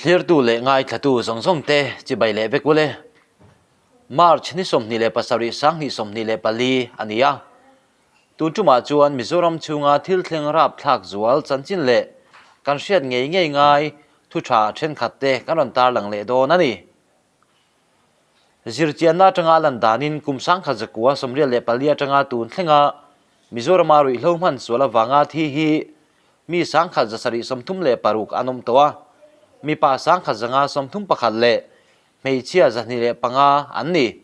Thlirtu leh ngaithlatu zawng zawng te chibai leh vek ule. March ni 27 2024 a ni a. Tun tumah chuan Mizoram chhunga thil thleng rapthlak zual chanchin leh kan hriat ngei ngei ngai thu tha thenkhat te kan rawn tarlang leh dawn a ni. Zirchianna atanga a lan danin kum 10,000 94 atanga tun thlenga Mizorama ruihhlo hman sual avanga thi hi mi 1,736 an awm tawh a, mipa 1,131 leh hmeichhia 205 an ni.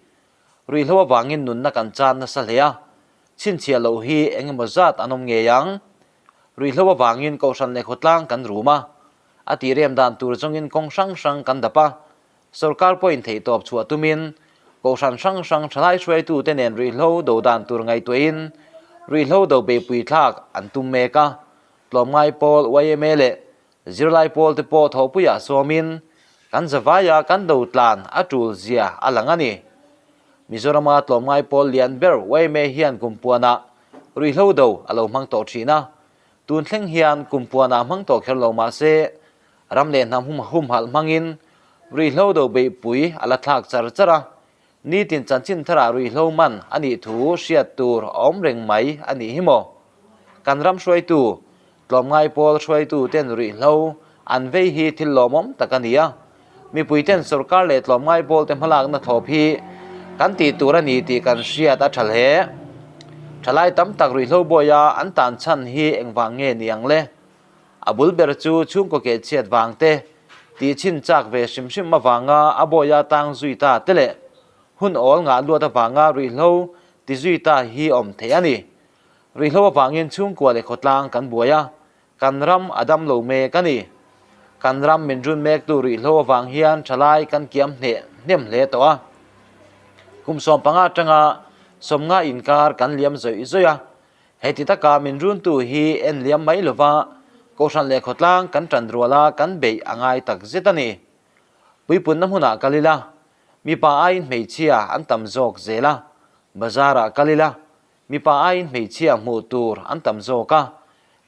Ruihhlo avangin nunna kan chan nasa hle a, chhinchhiah loh hi eng emaw zat an awm ngei ang. Ruihhlo avangin Kohhran leh khawtlang kan rum a, a tirem dan tur zawngin kawng hrang hrang kan dap a, Sorkar pawhin theihtawp chhuah tumin Kohhran hrang hrang thalai hruaitute nen ruihhlo do dan tur ngaihtuahin ruihhlo do beihpui thlak an tum mek a. Tlawmngai pawl yma leh zirlai pawl te pawh thawhpuiah sawmin kan zavaia kan do tlan a tul zia a lang a ni. Mizorama tlawmngai pawl lian ber yma hian kum puanah ruihhlo do a lo hmang tawh thin a. Tun thleng hian kum puanah hmang tawh kher lo mah se Ram leh hnam humhalh hmangin ruihhlo do beihpui a la thlak char char a, nitin chanchin tharah ruihhlo man a nih thu hriat tur a awm reng mai a nih hi maw? Kan ram hruaitu, tlawmngai pawl hruaitu ten ruihhlo an vei hi thil lawmawm tak a ni a, mipui ten sorkar leh tlawmngai pawl te hmalakna thlawp hi kan tih tur a ni tih kan hriat a tha hle. Thalai tam tak ruihhlo bawia an tan chhan hi engvang nge ni ang le? A bul ber chu chhungkaw keh chhiat vang te, tih chhin chak ve hrim hrim avanga a bawia tang zui ta te leh hun awl ngah luat avanga ruihhlo ti zui ta hi awm theih a ni. Ruihhlo avangin chhungkua leh khawtlang kan buai a, kan ram a dam lo mek a ni. Kan ram min run mektu ruihhlo avang hian thalai kan kiam hneh hnem hle tawh a. Kum 15 atanga 50 inkar kan liam zawih zawih a, Heti taka min runtu hi en liam mai lova Kohhran leh khawtlang kan tan ruala kan beih a ngai tak zet a ni. Puipunna hmunah kal ila, mipa aiin hmeichhia an tam zawk zel a, bazarah kal ila, mipa aiin hmeichhia hmuh tur an tam zawk a,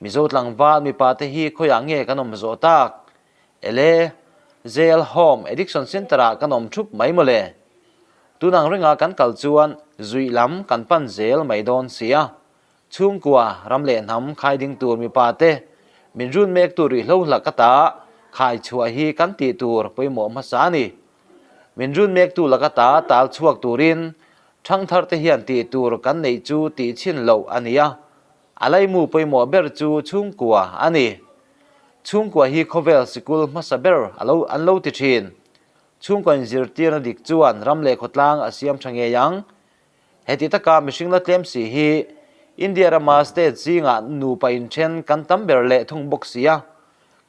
Mizo tlangval mipa te hi khawiah nge kan awm zawh tak? Ele, Jail Home Addiction Centre-ah kan awm thup mai mawle. Tun ang ringa kan kal chuan zuih lam kan pan zel mai dawn si a. Chhungkua, ram leh hnam khai ding tur mipa te, min run mek tur rihlo hlak ata khai chhuah hi kan tih tur pawimawh hmasa a ni. Min run mek tu lak ata tal chhuak turin thangthar te hian tih tur kan neih chu tih chhin loh a ni a. A laimu pawimawh ber chu chhungkua a ni. Chhungkua hi khawvel sikul hmasa ber a lo an lo ti thin. Chhungkua inzirtirna dik chuan ram leh khawtlang a siam tha ngei ang. Heti taka mihring la tlem si hi India rama state zingah nupa inthen kan tam ber leh thung bawk si a.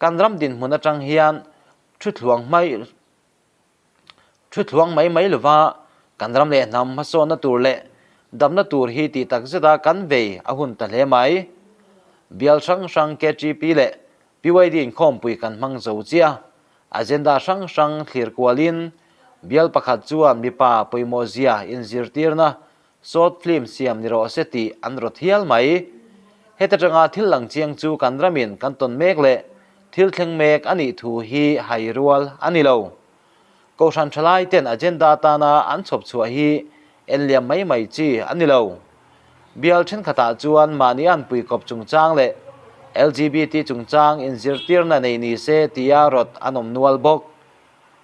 Kan ram dinhmun atang hian thuthluang hmai Thu thluang mai mai lova kan ram leh hnam hmasawnna tur leh damna tur hi tih tak zeta kan vei a hun ta hle mai. Bial hrang hrang KTP leh PYD inkhawmpui kan hmang zo chiah. Agenda hrang hrang thlir kualin bial pakhat chuan mipa pawimawh zia inzirtirna short film siam ni rawh se tih an rawt hial mai. Heta tanga thil lang chiang chu kan ramin kan tawn mek leh thil thleng mek a nih thu hi hai rual a ni lo. Kohhran thalai ten agenda atana an chhawp chhuah hi en liam mai mai chi a ni lo. Bial thenkhatah chuan mahni anpui kawp chungchang leh LGBT chungchang inzirtirna nei ni se tia rawt an awm nual bawk.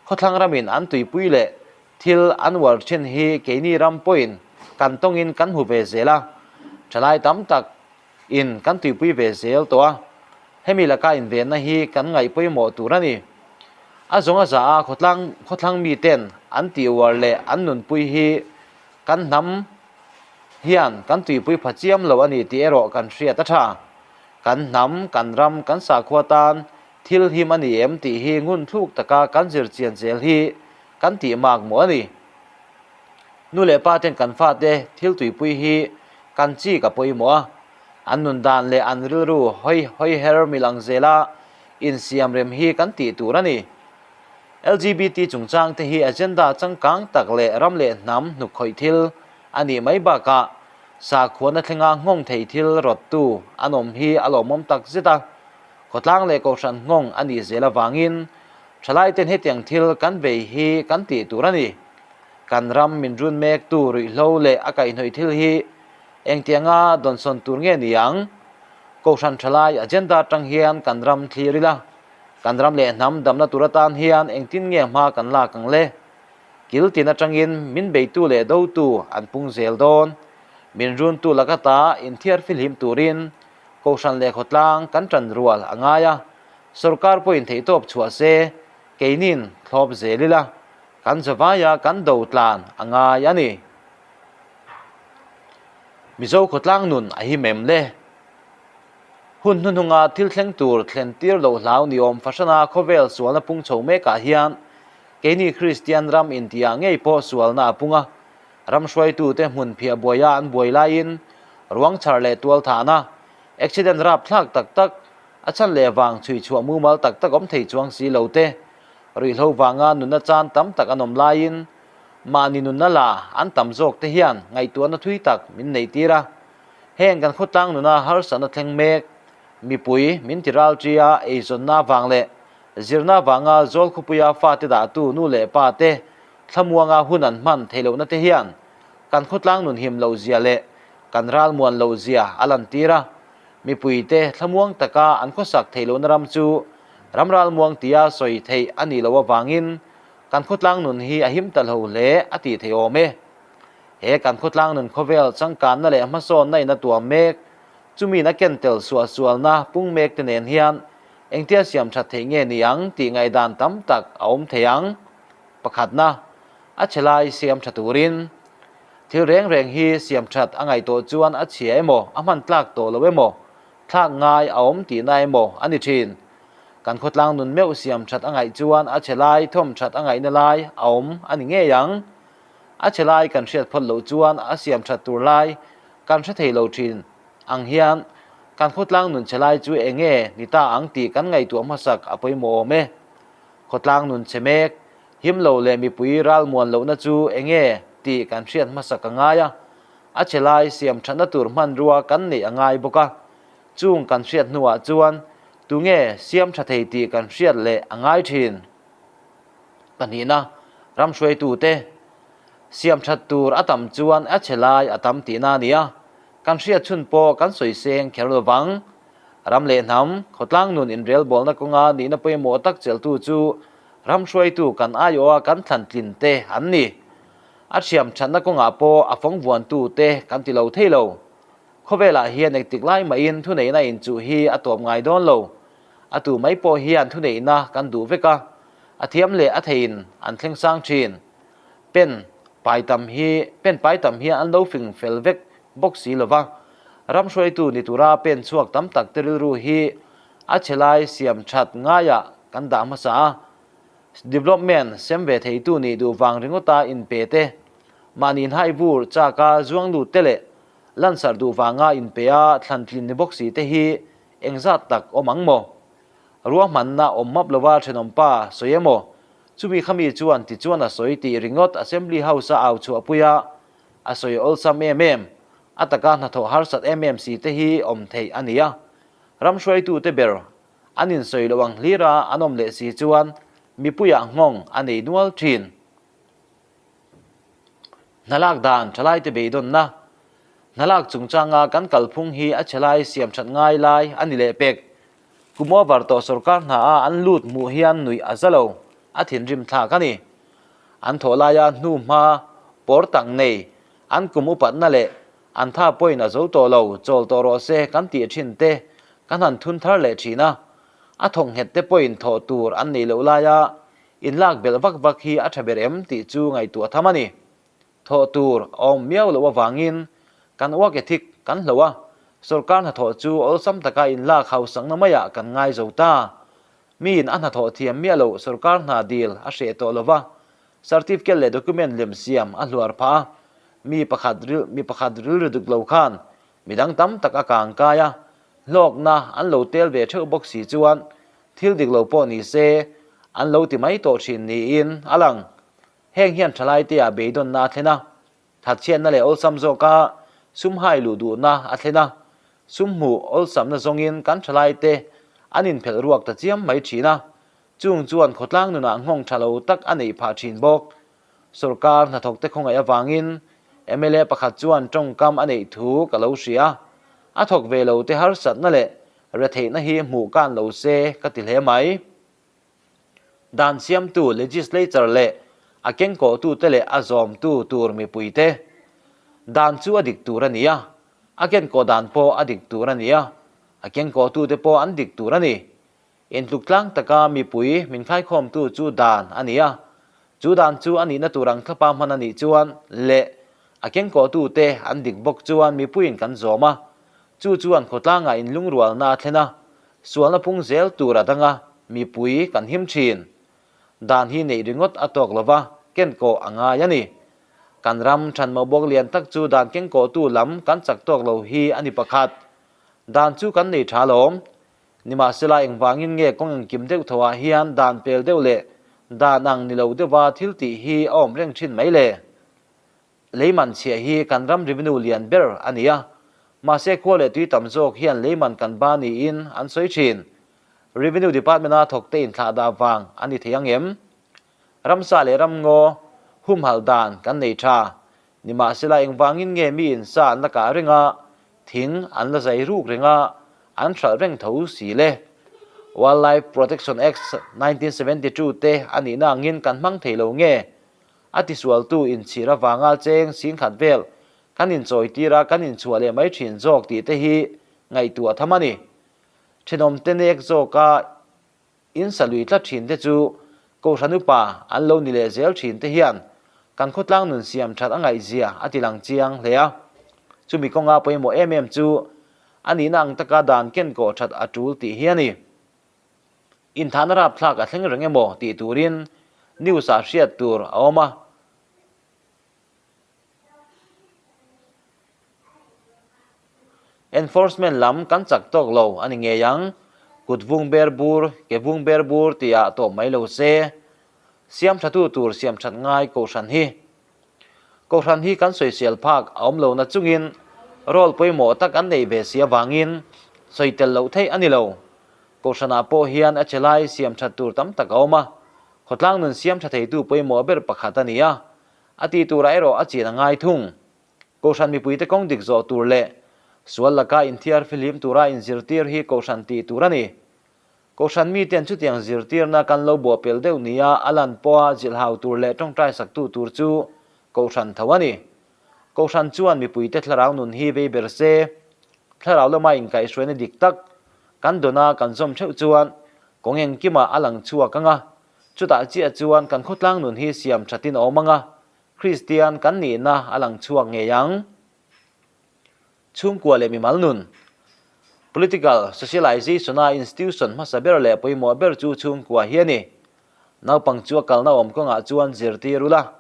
Khawthlang ramin an tuipui leh thil an uar thin hi keini ram pawhin kan tawngin kan hmu ve zel a, thalai tam tak in kan tuipui ve zel tawh a, hemi laka invenna hi kan ngaih pawimawh tur a ni. A zawng a za a khawtlang khawthlang miten an tih uar leh an nunpui hi kan hnam hian kan tuipui pha chiam lo a ni tih erawh kan hriat a tha. Kan hnam, kan ram, kan sakhua tan thil him a ni em tih hi ngun thluk taka kan zir chian zel hi kan tih mak maw a ni. Nu leh pa ten kan fate thil tuipui hi kan chik a pawimawh a, an nun dan leh an rilru hawi hawi her mil ang zela insiam rem hi kan tih tur a ni. LGBT chungchang te hi agenda changkang tak leh ram leh hnam hnuk khawih thil a nih mai bakah sakhuana thlenga nghawng thei thil rawttu an awm hi a lawmawm tak zet a, khawtlang leh kohhran nghawng a nih zel avangin. Thalaiten hetiang thil kan vei hi kan tih tur a ni. Kan ram min run mektu ruihhlo leh a kaihhnawih thil hi engtianga dawnsawn tur nge ni ang? Kohhran thalai agenda atang hian kan ram thlir ila, kan ram leh hnam damna tur atan hian engtin nge hma kan lak ang le? Kil tin atangin min beitu leh dotu an pung zel dawn. Min runtu laka ta inthiar fihlim turin Kohhran leh khawtlang kan tan rual a ngai a, sorkar pawhin theihtawp chhuah se, keinin thlawp zel ila, kan zavaia kan do tlan a ngai a ni. Mizo khawtlang nun a him em le? Hun hnuhnunga thil thleng tur thlen tir loh hlau ni awm fahrana khawvel sualna pung chho mekah hian keini Kristian ram intiah ngei pawh sualna a pung a, Ram hruaitute hmun phiah buaia an buai laiin ruang chhar leh tual thahna, accident rapthlak tak tak, a chhan leh vang chhui chhuah mumal tak tak awm thei chuang si lo te, ruihhlo vanga nunna chan tam tak an awm laiin mahni nunna la an tam zawk te hian ngaihtuahna thui tak min neih tir a. Heng kan khawtlang nuna harsatna thleng mek, mipui min ti ralṭia eizawnna vang leh zirna vanga zawl khawpuia fate dahtu nu leh pa te Thlamuanga hun an hman theih lohna te hian kan khawtlang nun him loh zia leh kan ralmuan loh zia a lantir a. Mipuite thlamuang taka an khawsak theih lohna ram chu ram ralmuang tia sawi theih a nih loh avangin kan khawtlang nun hi a him ta hlo hle a tih theih awm e. He kan khawtlang nun khawvel changkanna leh hmasawnna in a tuam mek, chumiin a ken tel suahsualna pung mek te nen hian engtia siam that theih nge ni ang tih ngaihdan tam tak a awm thei ang. Pakhatna, a chhe lai siam tha turin. Thil reng reng hi siam that a ngaih tawh chuan a chhia emaw, a hman tlak tawh lo emaw, thlak ngai a awm tihna emaw a ni thin. Kan khawtlang nun meuh siam that a ngaih chuan a chhe lai thawm that a ngaihna lai a awm a ni ngei ang. A chhe lai kan hriat phawt loh chuan a siam that tur lai kan hre thei lo thin ang hian kan khawtlang nun chhe lai chu eng nge ni ta ang tih kan ngaihtuah hmasak a pawimawh awm e. Khawtlang nun chhe mek, him lo leh mipui ralmuan lohna chu eng nge tih kan hriat hmasak a ngai a, a chhe lai siam thatna tur hmanrua kan neih a ngai bawk a. Chung kan hriat hnuah chuan tunge siam tha thei tih kan hriat leh a ngai thin. Pahnihna, ram hruaitute siam that tur a tam chuan a chhe lai a tam tihna a ni a, kan hriat chhun pawh kan sawi seng kher lo vang. Ram leh hnam, khawtlang nun inrelbawlna kawnga nihna pawimawh tak cheltu chu ram hruaitu kan aiawha kan thlan tlin te an ni. A thiam thatna kawngah pawh a fawng vuantu te kan ti lo thei lo. Khawvelah hian engtik lai mahin thuneihna inchuh hi a tawp ngai dawn lo. A tu mai pawh hian thuneihna kan duh vek a, a thiam leh a theiin an thleng sang thin. Pen pai tam hi pen pai tam hian an lo fing fel vek bawk si lo va, ram hruaitu ni tura pen chhuak tam tak te rilru hi a chhe lai siam that ngaiah kan dah hmasa a, development sem ve theitu nih duh vang ringawta inpe te, mahni hnai vur chaka zuang lut te leh lansarh duh vanga inpe a thlan tlin ni bawk si te hi engzat tak awm ang maw? Ruahmanna awm map lova thenawmpa sawi emaw? Chumi khami chuan tichuan a sawi tih ringawt Assembly House-a au chhuahpui a, a sawi awlsam em em, a taka hnathawh harsat em em si te hi awm theih a ni a. Ram hruaitute ber an insawi loh ang hlira an awm leh si chuan mipuiah nghawng a nei nual thin. Hnalak dan thalaite beidawnna, Hnalak chungchanga kan kalphung hi a chhe lai siam that ngai lai a ni leh pek. Kum over tawh sorkar hna a an lut hmuh hian nuih a za lo, a thinrim thlak a ni. An thawh laia hnu hma pawr tak nei, an kum upatna leh an tha pawhin a zo tawh lo, chawl tawh rawh se kan tih thin te kan han thun thar leh thin a. A thawk nghet te pawhin thawh tur an neih loh laia inlak belh vak vak hi a tha ber em tih chu ngaihtuah tham a ni. Thawh tur a awm miau loh avangin kan work ethic kan hloh a, sorkar hnathawh chu awlsam taka inlak hausakna maiah kan ngai zo ta. Miin a hnathawh thiam miah loh sorkar hna dil a hreh tawh lova, certificate leh document lem siam a hluar phah a, mi pakhat mi pakhat rilru duk lo khan midang tam tak a kang kai a, hlawkna an lo tel ve theuh bawk si chuan thil dik lo pawh ni se an lo ti mai tawh thin niin a lang. Heng hian thalaite-ah beidawnna a thlen a, thatchhiatna leh awlsam zawka sum hai luh duhna a thlen a, sum hmuh awlsamna zawngin kan thalaite an inphelh ruak ta chiam mai thin a. Chung chuan khawtlang nunah nghawng tha lo tak a neih phah thin bawk. Sorkar hnathawkte khawngaih avangin mla pakhat chuan tawngkam a neih thu ka lo hria. A thawk ve lo te harsatna leh retheihna hi hmuh kan lo se ka ti hle mai. Dan siamtu legislature leh a kengkawhtute leh a zawmtu tur mipuite dan chu a dik tur a ni a, a kenkawh dan pawh a dik tur a ni a, a kengkawhtute pawh an dik tur a ni. Intluk tlang taka mipui min khaikhawmtu chu dan a ni a, chu dan chu a nihna tur ang thlapa hman a nih chuan leh a kengkawhtute an dik bawk chuan mipuiin kan zawm a, chu chuan khawtlangah inlungrualna a thlen a, sualna pung zel tur a dang a, mipui kan him thin. Dan hi neih ringawt a tawk lova kenkawh a ngai a ni. Kan ram thanmawh bawk lian tak chu dan kengkawhtu lam kan chak tawk lo hi a ni pakhat. Dan chu kan nei tha lawm. Nimahsela engvangin nge kawng engkim deuh tho ah hian dan pel deuh leh dan ang ni lo deuha thil tih hi a awm reng thin mai le? Leiman chhiah hi kan ram revenue lian ber a ni a, mahse khua leh tui tam zawk hian leiman kan ba niin an sawi thin. Revenue Department-a thawkte inthlahdah vang a ni thei ang em? Ramsa leh ramngaw humhalh dan kan nei tha. Nimahsela engvangin nge miin sa an la kah reng a, thing an la zai ruk reng a, an hralh reng tho si le? Wildlife Protection Act 1972 te a nihna angin kan hmang thei lo nge? A tisualtu inchhir avanga cheng singkhat vel kan inchawitir a, kan inchhuah leh mai thin zawk tih te hi ngaihtuah tham a ni. Thenawmte nek zawka in sa lui tlat thin te chu Kohhran upa an lo ni leh zel thin te hian kan khawtlang nun siam that a ngaihzia a ti lang chiang hle a. Chumi kawnga pawimawh em em chu a nihna ang taka dan ken kawh that a tul tih hi a ni. Inthahna rapthlak a thleng reng emaw tih turin news ah hriat tur a awm a. Enforcement lam kan chak tawk lo a ni ngei ang. Kut vung ber bur, ke vung ber bur tihah tawp mai lo se. Siam thatu tur siam that ngai Kohhran hi. Kohhran hi kan sawisel phak a awm lo na chungin role pawimawh tak an neih ve si avangin sawi tel loh theih a ni lo. Kohhranah pawh hian a che lai siam that tur tam tak a awm a, khawtlang nun siam tha theitu pawimawh ber pakhat a ni a, a tih turah erawh a chin a ngai thung. Kohhran mipuite kawng dik zawh tur leh sual laka inthiar fihlim tura inzirtir hi Kohhran tih tur a ni. Kohhran miten chutiang zirtirna kan lo buahpel deuh nia a lan pawha zilhau tur leh tawngtai saktu tur chu Kohhran tho a ni. Kohhran chuan mipuite thlarau nun hi vei ber se, thlarau lama inkaihhruaina dik tak kan dawna kan zawm theuh chuan kawng engkimah a lang chhuak ang a, chutah chiah chuan kan khawtlang nun hi siam thatin a awm ang a, Kristian kan nihna a lang chhuak ngei ang. Chhungkua leh mimal nun. Political socialization-a institution hmasa ber leh pawimawh ber chu chhungkua hi a ni. Naupang chu a kalna awm kawngah chuan zirtir ula,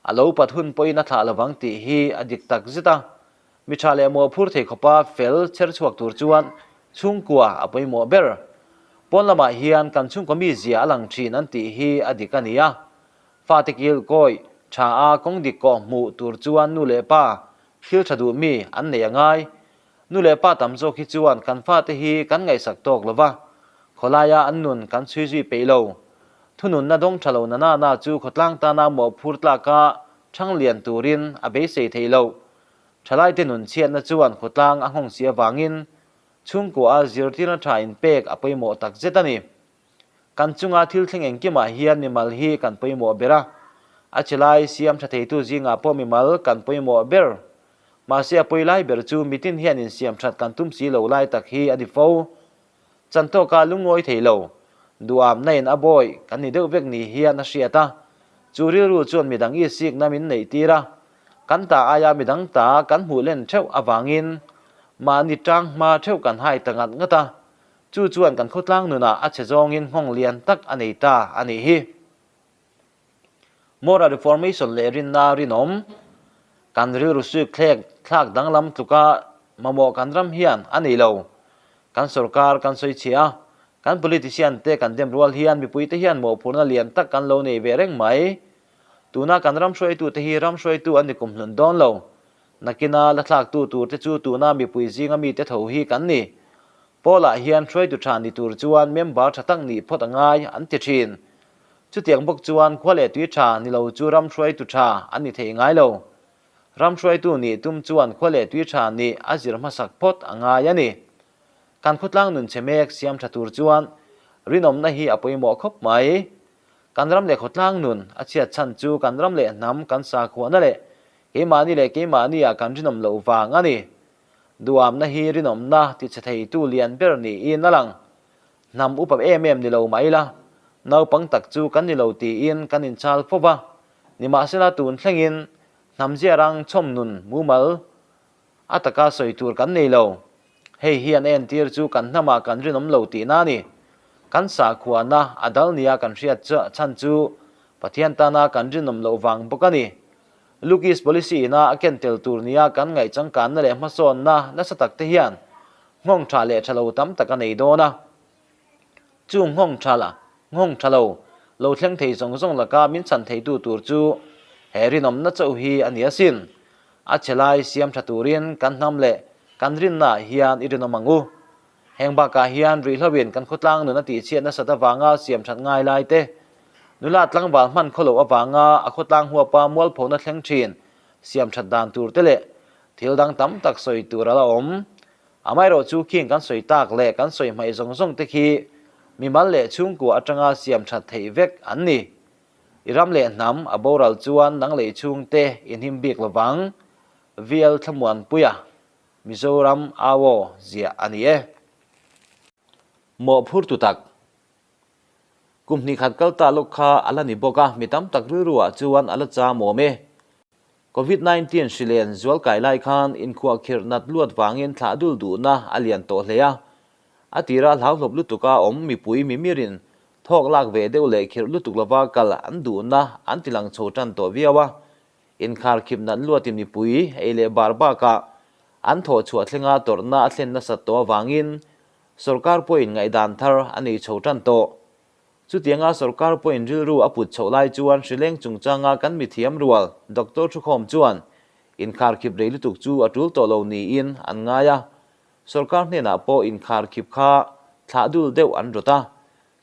a lo pat hun pawhin a thlah lovang tih hi a dik tak zet a. Mi tha leh mawhphur thei khawpa fel chher chhuak tur chuan chhungkua a pawimawh ber. Pawn lamah hian kan chhungkaw mizia a lang thin an tih hi a dik a ni a. Fate kil kawi tha a kawng dik kawh hmuh tur chuan nu leh pa thil tha duh mi an nei a ngai. Nu leh pa tam zawk hi chuan kan fate hi kan ngaihsak tawk lo va, khawlaia an nun kan chhui zui peih lo. Thununna dawng tha lo na na na chu khawtlang tana mawhphur tlaka thang lian turin a beisei thei lo. Thalaite nun chhiatna chuan khawtlang a nghawng si avangin chhungkua a zirtirna tha inpek a pawimawh takzet a ni. Kan chunga thil thleng engkimah hian mimal hi kan pawimawh ber a, a che lai siam tha theitu zingah pawh mimal kan pawimawh ber. Mahse a pawi lai ber chu mitin hian insiam that kan tum si lo lai tak hi a ni fo. Chantawka lungawi thei lo, duhamna in a bawi kan ni deuh vek ni hian a hriat a, chu rilru chuan midang isikna min neih tir a, kan ta aia midang ta kan hmuh len theuh avangin mahni tang hma theuh kan hai ta ngat ngat a, Chu chuan kan khawtlang nunah a che zawngin nghawng lian tak a nei ta a nih hi. Moral Reformation leh rinna rinawm, kan rilru suik thlek thlak danglam tluka mamawh kan ram hian a nei lo. Kan sorkar kan sawi chhia a, kan politician te kan dem rual hian mipuite hian mawhphurhna lian tak kan lo nei ve reng mai. Tuna kan ram hruaitute hi ram hruaitu an ni kumhlun dawn lo. Nakina la thlaktu turte chu tuna mipui zinga mite tho hi kan ni. Pawlah hian hruaitu tha ni tur chuan member tha tak nih phawt a ngai an ti thin. Chutiang bawk chuan khua leh tui tha ni lo chu ram hruaitu tha an ni thei ngai lo. Ram hruaitu nih tum chuan khua leh tui tha nih a zir hmasak phawt a ngai a ni. Kan khawtlang nun chhe mek siam tha tur chuan rinawmna hi a pawimawh khawp mai. Kan ram leh khawtlang nun a chhiat chhan chu kan ram leh hnam kan sakhuahna leh keimahni leh keimahnia kan rinawm loh vang a ni. Duamna hi rinawmna tichhe theitu lian ber niin a lang. Hnam upa em em ni lo mah ila, naupang tak chu kan ni lo tiin kan inchal fo va. Nimahsela tun thlengin hnam ziarang chhawm nun mumal a taka sawi tur kan nei lo. Hei hian a entir chu kan hnamah kan rinawm lo tihna a ni. Kan sakhuana a dal nia kan hriat chhan chu Pathian tana kan rinawm loh vang bawk a ni. Lukis Policy ina a ken tel tur nia kan ngaih changkanna leh hmasawnna nasa tak te hian nghawng tha leh tha lo tam tak a nei dawn a. Chu nghawng tha la, nghawng tha lo, lo thleng thei zawng zawng laka min chhan theitu tur chu he rinawmna chauh hi a ni asin. A chhe lai siam tha turin kan hnam leh kan rinnaah hian i rinawm ang u. Heng bakah hian ruihhloin kan khawtlang nun a tihchhiat nasat avanga siam that ngai lai te, nula tlangval hman khaw loh avanga a khawtlang huapa mualphona thleng thin siam that dan tur te leh thil dang tam tak sawi tur a la awm. Amaherawh chu khing kan sawi tak leh kan sawi hmaih zawng zawng te khi mimal leh chhungkua atanga siam that theih vek an ni. I ram leh hnam a boral chuan nang leh i chhungte i hnim bik lovang. VL Thlamuanpuia. Mizoram Aw ziah a ni e. Mawhphurtu tak. Kum hnih khat kal ta lawk kha a la ni bawk a, mi tam tak rilru ah chuan a la cham awm e. Covid 19 hri len zual kai lai khan inkhuahkhirh nat luat vangin thlah dul duhna a lian tawh hle a. A tira hlauhlawp lutuka awm mipui mimirin thawk lak ve deuh leh khirh lutuk lova kal an duhna an tilang chho tan tawh viau a. Inkharkhip nat luatin mipui ei leh bar bakah an thawh chhuah thlenga tawrhna a thlen nasat tawh avangin sorkar pawhin ngaihdan thar a nei chho tan tawh. Chutianga sorkar pawhin rilru a put chhoh lai chuan hrileng chungchanga kan mithiam rual Doctor Thukhawm chuan inkharkhip rei lutuk chu a tul tawh lo niin an ngai a, sorkar hnenah pawh inkharkhip kha thlah dul deuh an rawt a.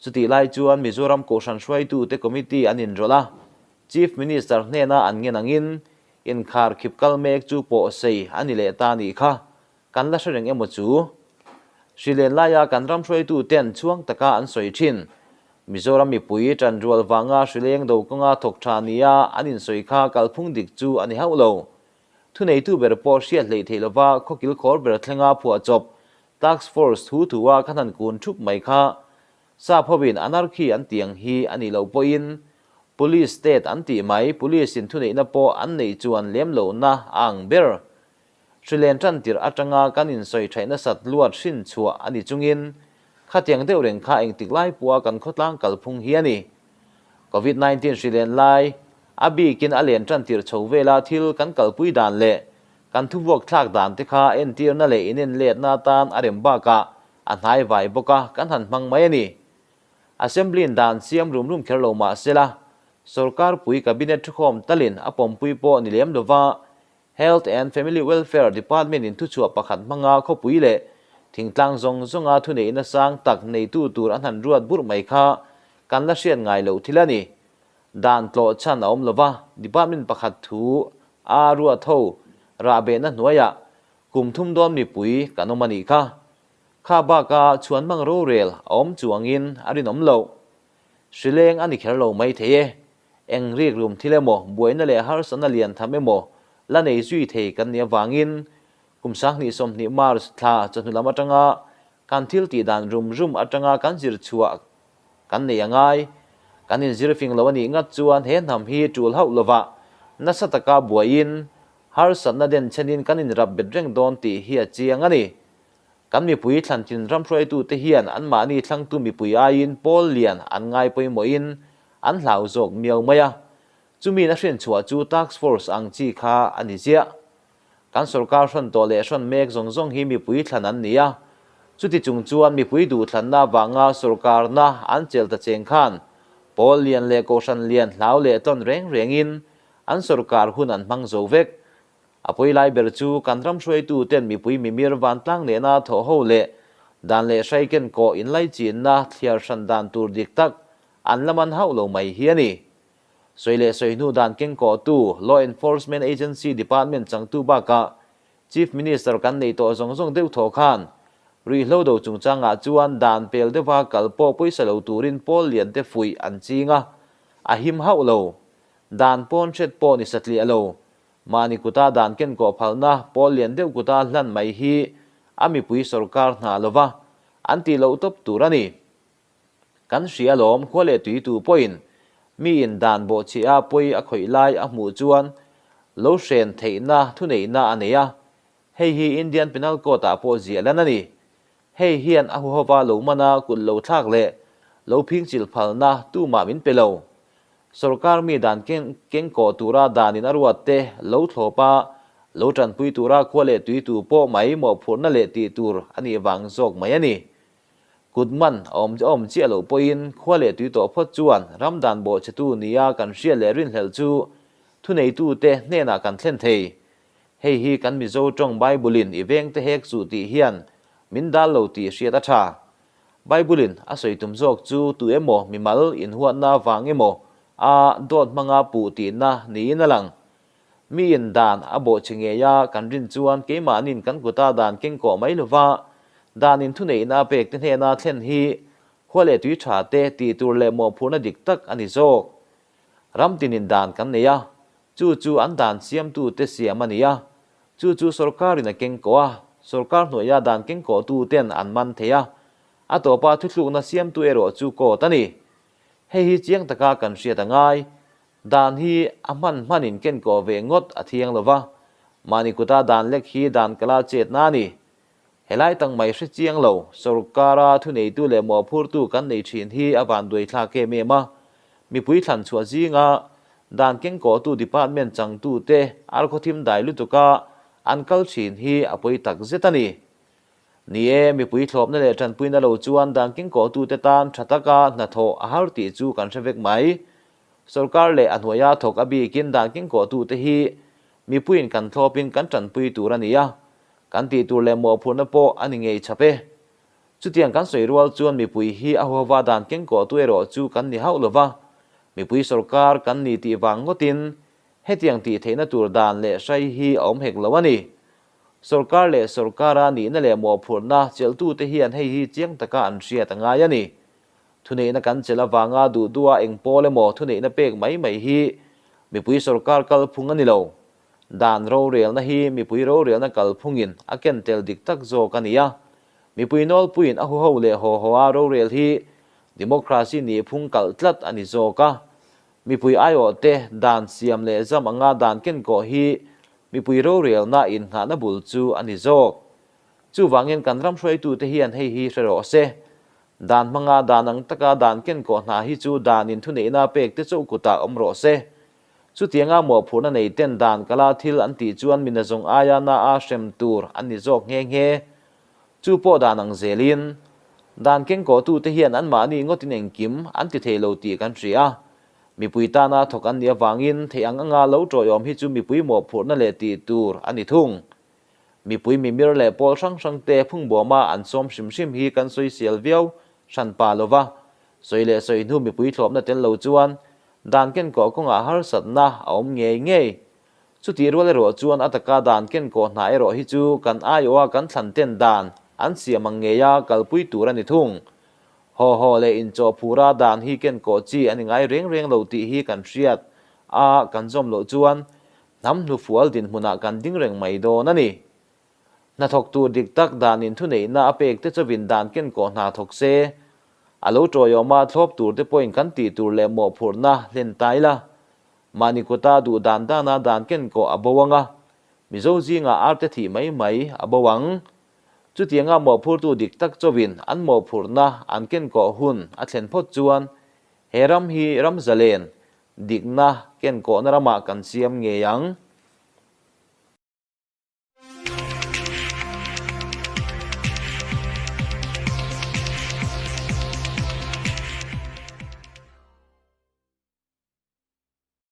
Chutih lai chuan Mizoram Kohhran hruaitute committee an inrawlh a, Chief Minister hnena an ngen angin inkhar khip kal mek chu pawh sei a ni leh ta nih kha kan la hre reng emaw chu? Hri len laia kan ram hruaitu ten chhuang taka an sawi thin. Mizoram mipui tanrual vanga hri leng do kawnga thawk tha nia an insawi kha kalphung dik chu a ni hauh lo. Thuneitu ber pawh hriat hleih theih lova khawkil khawr ber thlenga phuahchawp Task Force thu thua kan han kun thup mai kha Sap hovin anarchy an tih ang hi a nih loh pawhin Police state an tih mai, Police in thuneihna pawh an neih chuan lem lohna a ang ber. Hrilen tan tirh atanga kan insawi thaih nasat luat hrin chhuah a ni chungin khatiang deuh reng kha engtik lai pawha kan khawtlang kalphung hi a ni. Covid 19 hrilen lai a bikin a len tan tirh chho vela thil kan kalpui dan leh kan thuvuak thlak dan te kha entirna leh inenletna atan a rem bakah A hnai vai bawk a, kan han hmang mai a ni. Assembly-in dan siam rum rum kher lo mah sela, sorkar pui cabinet thukhawm talin a pawmpui pawh ni lem lova Health and Family Welfare Department-in thuchhuah pakhat hmanga khawpui leh thingtlang zawng zawnga thuneihna sang tak neitu tur an han ruat burh mai kha kan la hriat ngai loh thil a ni. Dan tlawh chhan a awm lova, department pakhat thu a ruat ho rahbehna hnuaiah Kum thum dawn mipui kan awm a nih kha. Kha baka chhuan hmang rorel a awm chuangin a rinawm loh. Hrileng a ni kher lo mai thei e. Eng rik rum thil emaw, buaina leh harsatna lian tham emaw la nei zui thei kan nih avangin kum 2020 March thla chawhnu lam atanga kan thil tih dan rum rum atanga kan zir chhuah kan nei a ngai. Kan inzir fing lo a nih ngat chuan he hnam hi tul hauh lovah nasa taka buaiin Harsatna den chenin kan inrap bet reng dawn tih hi a chiang a ni. Kan mipui thlantin ramhruaitute hian anmahni thlangtu mipui aiin pawl lian an ngai pawimawhin an hlau zawk miau mai a. Chumiin a hrinchhuah chu task force ang chi kha a ni chiah. Kan sorkar hrawn tawh leh hrawn mek zawng zawng hi mipui thlan an ni a. Chuti chung chuan mipui duhthlanna avanga sorkarna an chel ta cheng khan pawl lian leh kohhran lian hlau leh tawn reng rengin An sorkar hun an hmang zo vek. A pawi lai ber chu kan ram hruaitu ten mipui mimir vantlang nena thawh ho leh Dan leh hrai kenkawh inlaichinna thliar hran dan tur dik tak an la man hauh lo mai hi a ni. Sawi leh sawi hnu dan kengkawhtu Law Enforcement Agency Department changtu bakah Chief Minister kan neih tawh zawng zawng deuh thaw khan ruihhlo do chungchangah chuan dan pel deuha kal pawh pawisa lo turin pawl lian te fuih an ching a, a him hauh lo. Dan pawn hret pawh ni satliah lo. Mahni kuta dan kenkawh phalna pawl lian deuh kuta hlan mai hi a mipui sorkar hna lova an tih loh tawp tur a ni. Kan hria alawm, khua leh tui tu pawhin miin dan bawhchhiah a pawi a khawih lai a hmuh chuan lo hren theihna thuneihna a nei a, hei hi Indian Penal Code ah pawh ziah lan a ni. Hei hian a huhova lo mana kut lo thlak leh lo phingchilh phalna tumah min pe lo. Sorkar mi dan keng kawh tura danin a ruat te lo thlawp a, lo tanpui tura khua leh tui tu pawh mai mawhphurhna leh tih tur a nih vang zawk mai a ni. Kut man a awm awm chiah loh pawhin khua leh tui tawh phawt chuan ram dan bawhchhetu nia kan hriat leh rinhlelh chu thuneitute hnenah kan thlen thei. Hei hi kan Mizo tawng Bible-in i vengte hek suh tih hian min dal lo tih hriat a tha. Bible-in a sawi tum zawk chu tu emaw mimal inhuatna vang emaw a dawt hmanga puh tihna niin a lang. Miin dan a bawhchhe ngei a, kan rin chuan keimahnin kan kuta dan kengkawh mai lova danin thuneihna a pek te hnena thlen hi khua leh tui tha te tih tur leh mawhphurhna dik tak a ni zawk. Ram tinin dan kan nei a, chu chu an dan siamtu te siam a ni a, chu chu sorkarin a kengkawh a, sorkar hnuaia dan kengkawhtu ten an man thei a, a tawpa thuthlukna siamtu erawh chu court a ni. Hei hi chiang taka kan hriat a ngai. Dan hi a hman hmanin kenkawh ve ngawt a thiang lo va, mahni kuta dan lek hi dan kala chetna a ni. Helai tang mai hre chiang lo, sorkara thuneitu leh mawhphurtu kan nei thin hi a vanduai thlak em em a. Mipui thlan chhuah zinga dan kengkawhtu department changtute arkhawthim dai lutuka an kal thin hi a pawi tak zet a ni. Ni e, mipui thlawpna leh tanpuina lo chuan dan kengkawhtute tan tha taka hnathawh a har tih chu kan hre vek mai. Sorkar leh a hnuaia thawk a bikin dan kengkawhtute hi mipuiin kan thlawpin kan tanpui tur a ni a, kan tih tur leh mawhphurhna pawh a ni ngei chap e. Chutiang kan sawi rual chuan mipui hi a huhova dan kengkawhtu erawh chu kan ni hauh lova, mipui sorkar kan ni tih vang ngawtin hetiang tih theihna tur dan leh hrai hi a awm hek lo a ni. Sorkar leh sorkara nihna leh mawhphurhna chelhtute hian hei hi chiang taka an hriat a ngai a ni. Thuneihna kan chelh avanga duh duha eng pawl emaw thuneihna pek mai mai hi mipui sorkar kalphung a ni lo. Dan rorelna hi mipui rorelna kalphungin a ken tel dik tak zawk a ni a. Mipui nawlpuiin a huho leh haw haw a rorel hi democracy nihphung kalh tlat a ni zawk a. Mipui aiawhte dan siam leh zam anga dan kenkawh hi mipui rorelna innghahna bul chu a ni zawk. Chuvangin kan ram hruaitute hian hei hi hre rawh se. Dan hmanga dan ang taka dan kenkawh hna hi chu danin thuneihna pek te chauh kutah awm rawh se. Chutianga mawhphurhna nei ten dan kala thil an tih chuan mina zawng aia na a hrem tur an ni zawk nghe nghe. Chu pawh dan ang zelin, dan kengkawhtute hian anmahni ngawtin engkim an ti thei lo tih kan hria a. Mipui tana thawk an nih avangin theih ang anga lo tawiawm hi chu mipui mawhphurhna leh tih tur a ni thung. Mipui mimir leh pawl hrang hrangte phungbawma an sawm hrim hrim hi kan sawi sial viau hran pa lo va, sawi leh sawi hnu mipui thlawpna tel lo chuan dan kenkawh kawngah harsatna a awm ngei ngei. Chutih rual erawh chuan a taka dan kenkawh hna erawh hi chu kan aiawha kan thlan ten dan an siam ang ngeia kalpui tur a ni thung. Haw haw leh inchawh phura dan hi kenkawh chi a ni ngai reng reng lo tih hi kan hriat a, kan zawm loh chuan hnam hnufual dinhmunah kan ding reng mai dawn a ni. Hnathawk tur dik tak danin thuneihna a pek te chawin dan kenkawh hna thawk se, a lo tawiawma thlawp tur te pawhin kan tih tur leh mawhphurhna hlen ta ila. Mahni kuta duh dan dana dan kenkawh a bo ang a, Mizo zingah arte thih mai mai a bo ang. Chutianga mawhphurtu dik tak chawin an mawhphurhna an kenkawh hun a thlen phawt chuan he ram hi ram zalen dikna kenkawhna ramah kan siam ngei ang.